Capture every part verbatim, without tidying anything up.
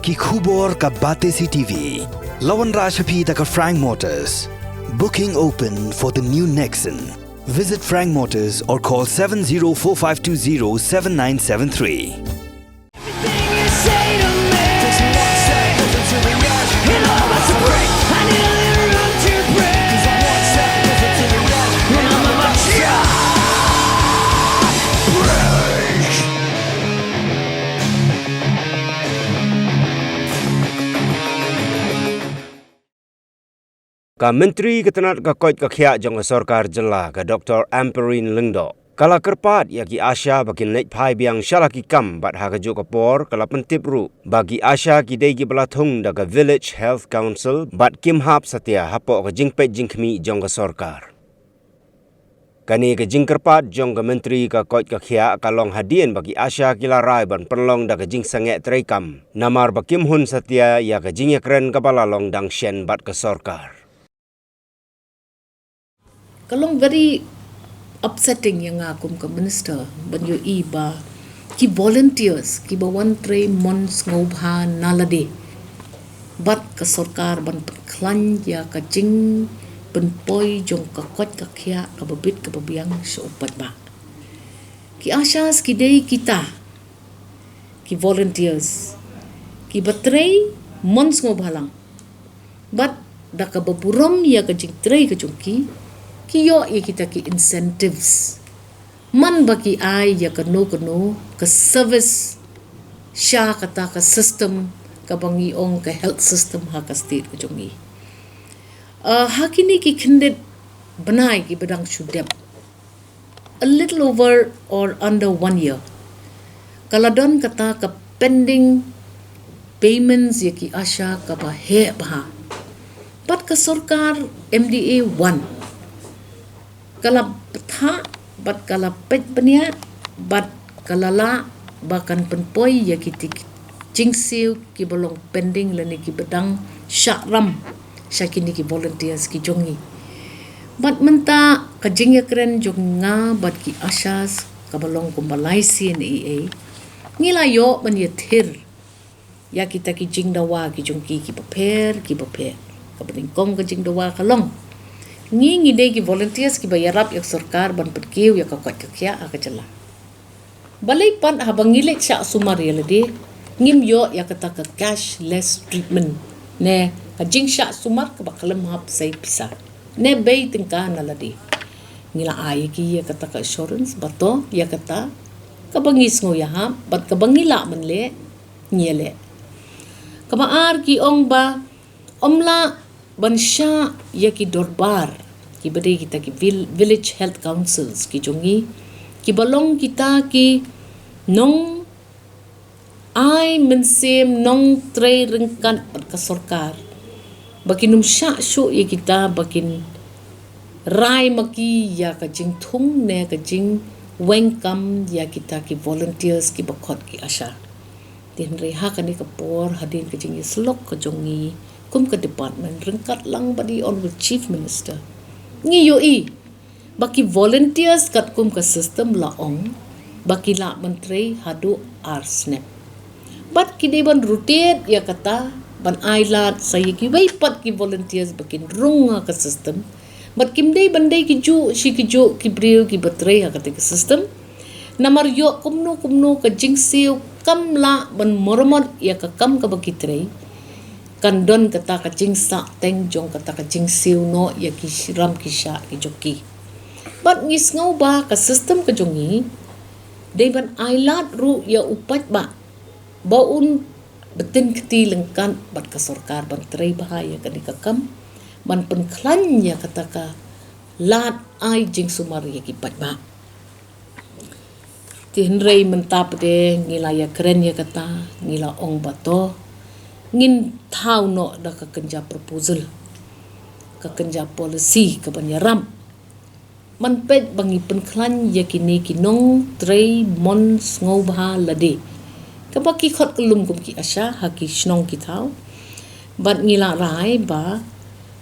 Ki khubor ka Batesi TV. La wanrah sha phi da ka Frank Motors. Booking open for the new Nexon. Visit Frank Motors or call seven zero four five two zero seven nine seven three. Ka Myntri ka tnat ka koit ka khiah jong ka sorkar jylla, ka Doctor Ampareen Lyngdoh, ka la kyrpad ïa ki ASHA ba kin leit phai biang sha la ki kam, bad ha kajuh ka por ka la pyntip ruh ba ki ASHA ki dei kiba la thung da ka Village Health Council bad kim hap satia hapoh ka jingpeit jingkhmih jong ka sorkar. Kane ka jingkyrpad jong ka Myntri ka koit ka khiah ka long hadien ba ki ASHA ki la rai ban pynlong da ka jingsangeh treikam, namar ba kim hun satia ïa ka jingïakren kaba la long dang shen bad ka sorkar. Ka long very upsetting ïa nga kum ka minister ban ïohi ba ki volunteers kiba wan trei mon sngewbha na lade bad ka sorkar ban pynkhlaiñ ïa ka jingpynpoi jong ka koit ka khiah kaba bit kaba biang sha u paidbah. Ki ASHAs ki dei kita ki volunteers kiba trei mon sngewbha lang. Bad da kaba burom ïa ka jingtrei ka jong ki, ki ïoh ïa kita ki incentives. Man ba ki ai ïa kano kano ka service sha kata ka system kaba ngi ong ka health system ha ka state ka jong ngi. Uh, ha kine ki khyndiat bnai kiba dang shu dep, a little over or under one year, ka la don kata ka pending payments ïa ki ASHA kaba heh bha. Bad ka sorkar MDA one ka la bthah bad ka la peit bniah bad ka la lah ba kan pynpoi ïa kiti ki jingsiew kiba long pending lane kiba dang shah ram sha kine ki volunteers ki jong ngi. Bad mynta ka jingïakren jong nga bad ki ASHAs kaba long kumba lai sien ei ei, ngi la ïoh ban ïathir ïa kita ki jingdawa ki jong ki kiba pher kiba pher. Kaba nyngkong ka jingdawa ka long, ngi ngi dei ki volunteers kiba ïarap ïa ka sorkar ban pynkiew ïa ka koit ka khiah ha ka jylla. Balei pat haba ngi leit shah sumar ïa lade, ngim ïoh ïa kata ka cashless treatment, ne ka jingshah sumar kaba khlem hap sei pisa ne bei tyngka na lade? Ngi la ai ïa ki ïa kata ka assurance ba to ïa kata kaba ngi sngew ïahap bad kaba ngi lah ban leh, ngi ïaleh. Kaba ar, ki ong ba ym lah ban shah ïa ki dorbar kiba dei kita ki vil-, village health councils ki jong ngi, kiba long kita ki nong ai mynsiem, nong trei ryngkat bad ka sorkar, ba kin ym shah shuh ïa kita, ba kin rai ma ki ïa ka jingthung ne ka jingweng kam ïa kita ki volunteers kiba khot ki ASHA. Te hynrei ha kane ka por, hadien ka jingïasyllok ka jong ngi kum ka department ryngkat lang bad i Honourable Chief Minister, ngi ïohi ba ki volunteers katkum ka system la ong ba ki lah ban trei haduh ar snem. Bad ki dei ban rotate ïa kata, ban ai lad sa ïa kiwei pat ki volunteers ba kin rung ha ka system. Bad kim dei ban dei kijuh shi kijuh ki briew kiba trei ha kata ka system. Namar ïoh kumno kumno ka jingsiew kam lah ban murmot ïa ka kam kaba ki trei, kan don kata ka jingsahteng jong kata ka jingsiew noh ïa ki ram ki shah ki jong ki. Bad ngi sngew ba ka system ka jong ngi dei ban ai lad ruh ïa u paidbah ba un btin kti lyngkat bad ka sorkar ban trei bha ïa kane ka kam, ban pynkhlaiñ ïa kata ka lad ai jingsumar ïa ki paidbah. Te hynrei mynta pat de ngi la ïakren ïa kata, ngi la ong ba to ngin thaw noh da ka kynja proposal, ka kynja policy kaban ïarap ban peit ba ngi pynkhlaiñ ïa kine ki nongtrei mon sngewbha lade, kaba ki khot kyllum kum ki ASHA, ha ki shnong ki thaw. Bad ngi la rai ba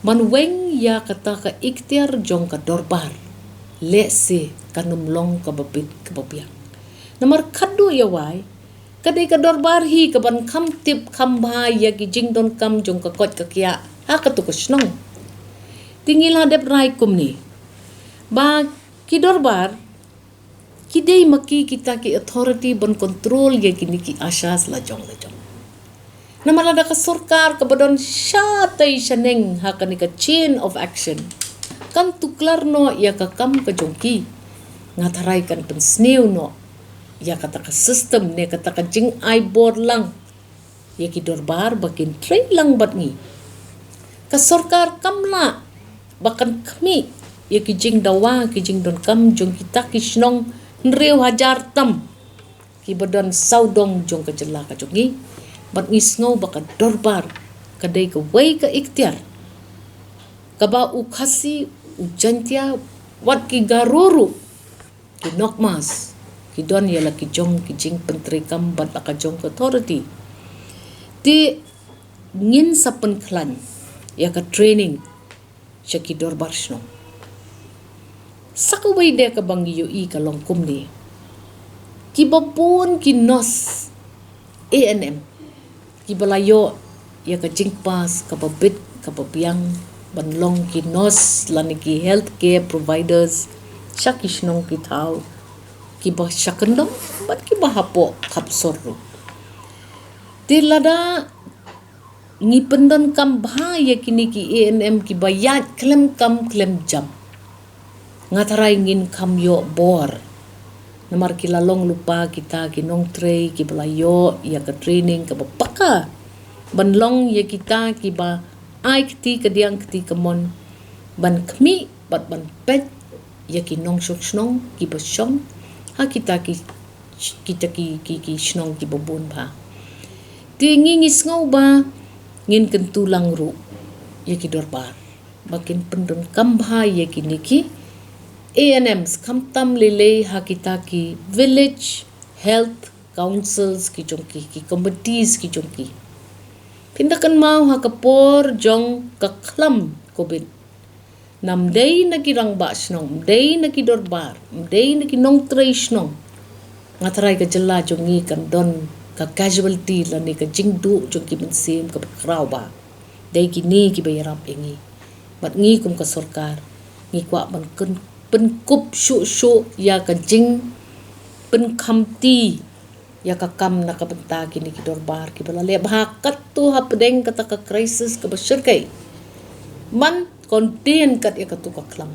ban weng ïa kata ka iktiar jong ka dorbar, lehse kan ym long kaba bit kaba biang. Namar khadduh ïa wai, Ka dei ka dorbar hi ka ban kham tip kham bha ïa ki jingdonkam jong ka koit ka khiah ha katu ka shnong. Te ngi la dep rai kumne ba ki dorbar ki dei ma ki kita ki authority ban control ïa kine ki ASHAs la jong la jong. Namar lada ka sorkar kaba don shatei shaneng ha kane ka chain of action kan tuklar noh ïa ka kam ka jong ki, nga tharai kan pynsniew noh ïa kata ka system ne kata ka jingai bor lang ïa ki dorbar ba kin trei lang bad ngi. Ka sorkar kam lah ba kan khmih ïa ki jingdawa ki jingdonkam jong kita ki shnong hynriew hajar tam kiba don sawdong jong ka jylla ka jong ngi. Bad ngi sngew ba ka dorbar ka dei kawei ka iktiar kaba u Khasi, u Jaintia, wat ki Garo ruh, ki Nokmas, ki don ïa la ki jong ki jingpyntreikam bad la ka jong ka authority. Te ngin sa pynkhlaiñ ïa ka training sha ki dorbar shnong. Sa kawei de kaba ngi ïohi ka long kumne. Kiba bun ki nurse ANM kiba la ïoh ïa ka jingpass kaba bit kaba biang ban long ki nurse lane ki healthcare providers sha ki shnong ki thaw kiba sha kyndong bad kiba hapoh khapsor ruh. Te lada ngi pyndonkam bha ïa kine ki ANM kiba ïaid khlem kam khlem jam, nga tharai ngin kham ïoh bor. Namar ki la long lypa kita ki nongtrei kiba la ïoh ïa ka training kaba paka ban long ïa kita kiba ai kti kadiang kti kamon ban khmih bad ban peit ïa ki nongshong shnong kiba shong ha kita ki, kita ki, ki, ki shnong kiba bun bha. Te ngi ngi sngew ba ngin kyntu lang ruh ïa ki dorbar ba kin pyndonkam bha ïa kine ki ANMs khamtam lei lei ha kita ki village health councils ki jong ki, ki committees ki jong ki. Phin da kynmaw ha ka por jong ka khlam covid, nam dei na ki rangbah shnong, dei na ki dorbar, dei na ki nongtrei shnong, nga tharai ka jylla jong ngi kan don ka casualty lane ka jingduh jong ki mynsiem kaba khraw bha. Dei kine kiba ïarap ïa ngi. Bad ngi kum ka sorkar ngi kwah ban kyn-, pynkup shuh shuh ïa ka jingpynkhamti ïa ka kam na ka bynta kine ki dorbar kiba la leh bha katto hapdeng kata ka crisis kaba shyrkhei ban contain kat ïa katu ka khlam.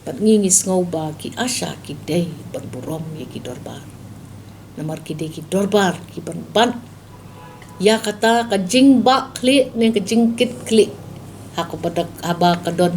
Bad ngi ngi sngew ba ki ASHA ki dei ban burom ïa ki dorbar. Namar ki dei ki dorbar ki ban bat ïa kata ka jingbah khlieh ne ka jingkit khlieh. Ha kaba da, haba ka don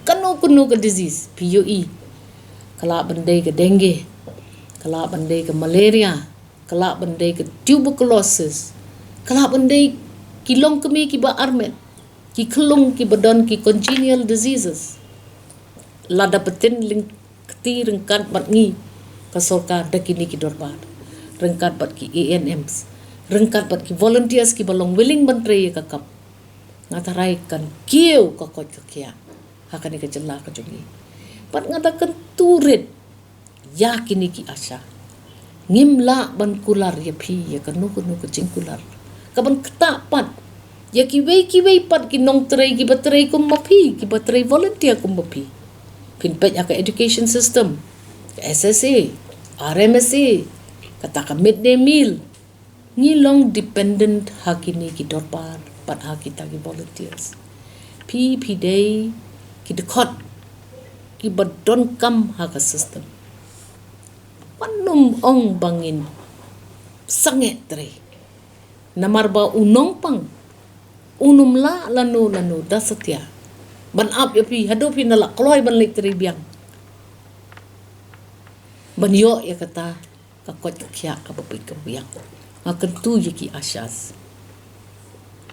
kano kano ka disease, phi ïohi, ka lah ban dei ka dengue, ka lah ban dei ka malaria, ka lah ban dei ka tuberculosis, ka lah ban dei ki longkmie kiba armet, ki khyllung kiba don ki congenial diseases. Lada pynthikna kti ryngkat bad ngi ka sorkar da kine ki dorbar, ryngkat bad ki ANMs, ryngkat bad ki volunteers kiba long willing ban trei ïa ka kam, nga tharai kan kiew ka koit ka khiah ha kane ka jylla ka jong ngi. Bad nga da kyntu rit ïa kine ki ASHA. Ngim lah ban kular ïa phi ïa kano kano ka jingkular ka ban ktah pat ïa kiwei kiwei pat ki nongtrei kiba trei kum ma phi, kiba trei volunteer kum ma phi. Phin peit ha ka education system, ka SSA, RMSA, kata ka midday meal. Ngi long dependent ha kine ki dorbar bad ha kita ki volunteers. Phi phi dei ki dkhot kiba donkam ha ka system. Wat nym ong ba ngin sangeh trei. Namar ba u nongpang un ym lah lano lano da satia ban ap ïa phi haduh phin da lah kloi ban leit trei biang ban ïoh ïa kata ka koit ka khiah kaba phi ka biang. Nga kyntu ïa ki ASHAs.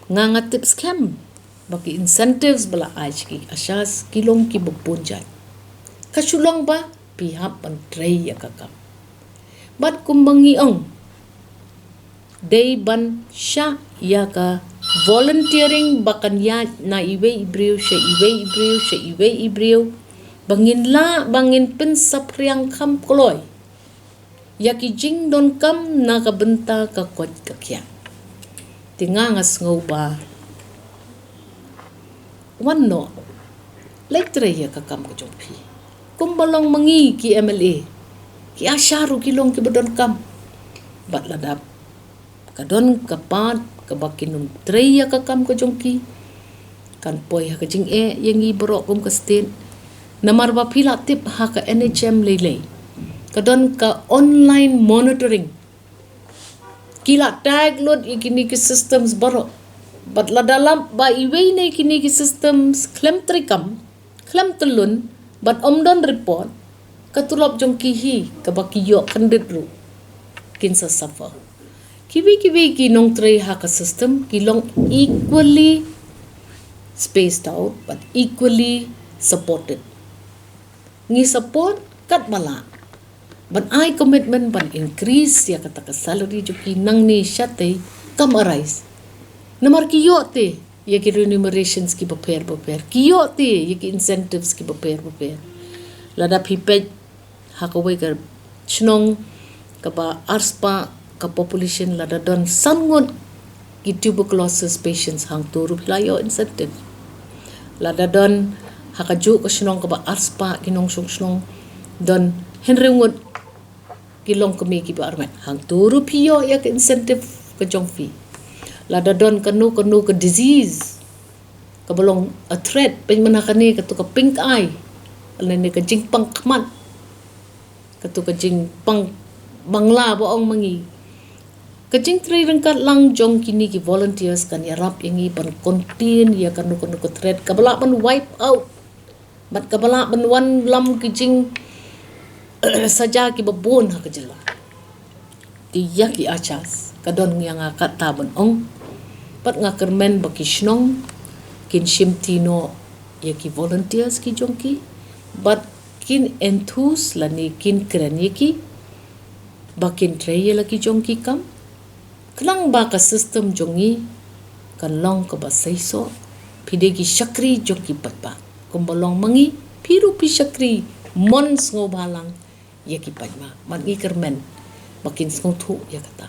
Nga nga tip skhem ba ki incentives ba la ai sha ki ASHAs ki long kiba bun jait. Ka shu long ba phi hap ban trei ïa ka kam. Bad kumba ngi ong, dei ban shah ïa ka volunteering ba kan ïaid na iwei i briew sha iwei i briew sha iwei i briew, ba ngin lah ba ngin pynsaphriang kham kloi ïa ki jingdonkam na ka bynta ka koit ka khiah. Te nga nga sngew ba wan noh, leit trei ïa ka kam ka jong phi. Kumba long ma ngi ki M L A, ki ASHA ruh ki long kiba donkam. Bad lada ka don ka part kaba kin ym trei ïa ka kam ka jong ki, kan poi ha ka jingeh ïa ngi baroh kum ka state. Namar ba phi la tip ha ka N H M lei lei ka don ka online monitoring. Ki la tag lut ïa kine ki systems baroh. Bad lada lap ba iwei ne kine ki systems khlem treikam, khlem tyllun, bad ym don report, ka tulop jong ki hi kaba ki ïoh kyndit ruh kin sa suffer. Kiwei kiwei ki nongtrei ha ka system ki long equally spaced out but equally supported. Ngi support katba lah ban ai commitment ban increase ïa kata ka salary jong ki nangne shatei kam arise. Namar ki ïoh te ïa ki remunerations kiba pher ba pher, ki ïoh te ïa ki incentives kiba pher ba pher. Lada phi peit ha kawei ka shnong kaba arspah ka population, lada don san ngut ki tuberculosis patients, hangto ruh phi la ïoh incentive. Lada don ha kajuh ka shnong kaba arspah ki nongshong shnong, don hynriew ngut ki longkmie kiba armet, hangto ruh phi ïoh ïa ka incentive ka jong phi. Lada don kano kano ka disease kaba long a threat, pynban ha kane kato ka pink eye, lane ka jingpang khmat, kato ka jingpang Bangla ba ong ma ngi. Ka jingtrei ryngkat lang jong kine ki volunteers kan ïarap ïa ngi ban contain ïa kano kano ka threat kaba lah ban wipe out, bad kaba lah ban wanlam ki jing saja kiba bun ha ka jylla. Te ïa ki ASHAs ka don ïa nga katta ban ong. Bad nga kyrmen ba ki shnong kin shimti noh ïa ki volunteers ki jong ki, bad kin enthus lane kin kren ïa ki ba kin trei ïa la ki jong ki kam, khnang ba ka system jong ngi kan long kaba seisoh. Phi dei ki shakri jong ki paidbah kumba long ma ngi, phi ruh phi shakri mon sngewbha lang ïa ki paidbah. Bad ngi kyrmen ba kin sngewthuh ïa kata.